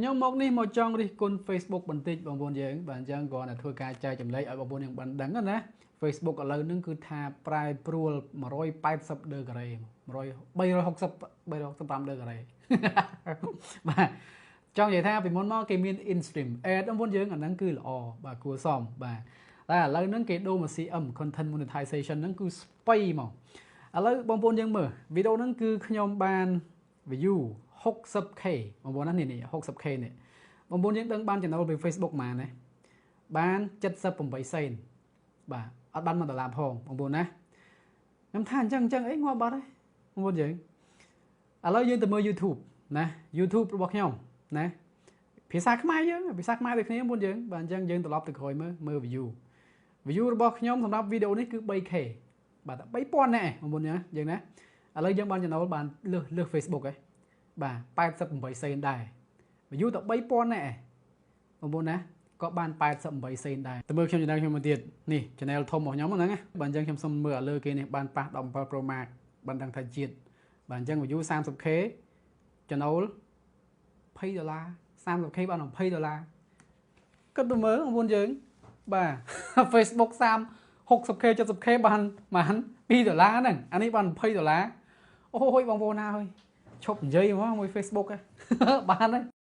ខ្ញុំមកនេះមកចង់រិះគន់ Facebook បន្តិចបងប្អូនយើងបាទអញ្ចឹងគ្រាន់តែធ្វើការចែកចម្លែកឲ្យបងប្អូនយើងបានដឹងណា Facebook ឥឡូវហ្នឹងគឺថាប្រែប្រួល180ដឺក្រេ100 360 365ដឺក្រេបាទចង់និយាយថាពីមុនមកគេមាន in-stream ad បងប្អូនយើងអាហ្នឹងគឺល្អបាទគួរសមបាទតែឥឡូវហ្នឹងគេដូរមក CM content monetization ហ្នឹងគឺស្បៃមកឥឡូវបងប្អូនយើងមើលវីដេអូហ្នឹងគឺខ្ញុំបាន view 60K បងប្អូនណានេះនេះ 60K នេះបងប្អូនយើងដឹងបានចំណូលពី Facebook ប៉ុន្មានណាបាន78សេនបាទអត់បាន1ដុល្លារផងបងប្អូនណាខ្ញុំថាអញ្ចឹងអញ្ចឹងអីងាប់បាត់ហើយបងប្អូនយើងឥឡូវយើងទៅមើល YouTube ណា YouTube របស់ខ្ញុំណាភាសាខ្មែរយើងភាសាខ្មែរដូចគ្នាបងប្អូនយើងបាទអញ្ចឹងយើងត្រឡប់ទៅក្រោយមើលមើល view view របស់ខ្ញុំសម្រាប់វីដេអូនេះគឺ 3K បាទតែ3000នាក់បងប្អូនយើងណាឥឡូវយើងបានចំណូលបានលើសលើស Facebook ឯងបាទ88សេនដែរ view តែ3000នាក់បងប្អូនណាក៏បាន88សេនដែរទៅមើលខ្ញុំ channel ខ្ញុំមកទៀតនេះ channel ធំរបស់ខ្ញុំហ្នឹងណាបាទអញ្ចឹងខ្ញុំសុំមើលឲ្យលើគេនេះបានប៉ះ17 Pro Max បានដឹងថាជាតិបាទអញ្ចឹង view 30K ចំណូល20ដុល្លារ 30K បាន20ដុល្លារគិតទៅមើលបងប្អូនយើងបាទ Facebook 30 60K 70K បានបាន2ដុល្លារហ្នឹងអានេះបាន20ដុល្លារអូយបងប្អូនណាអើយឈប់និយាយហ្មងមួយ Facebook បានហើយ។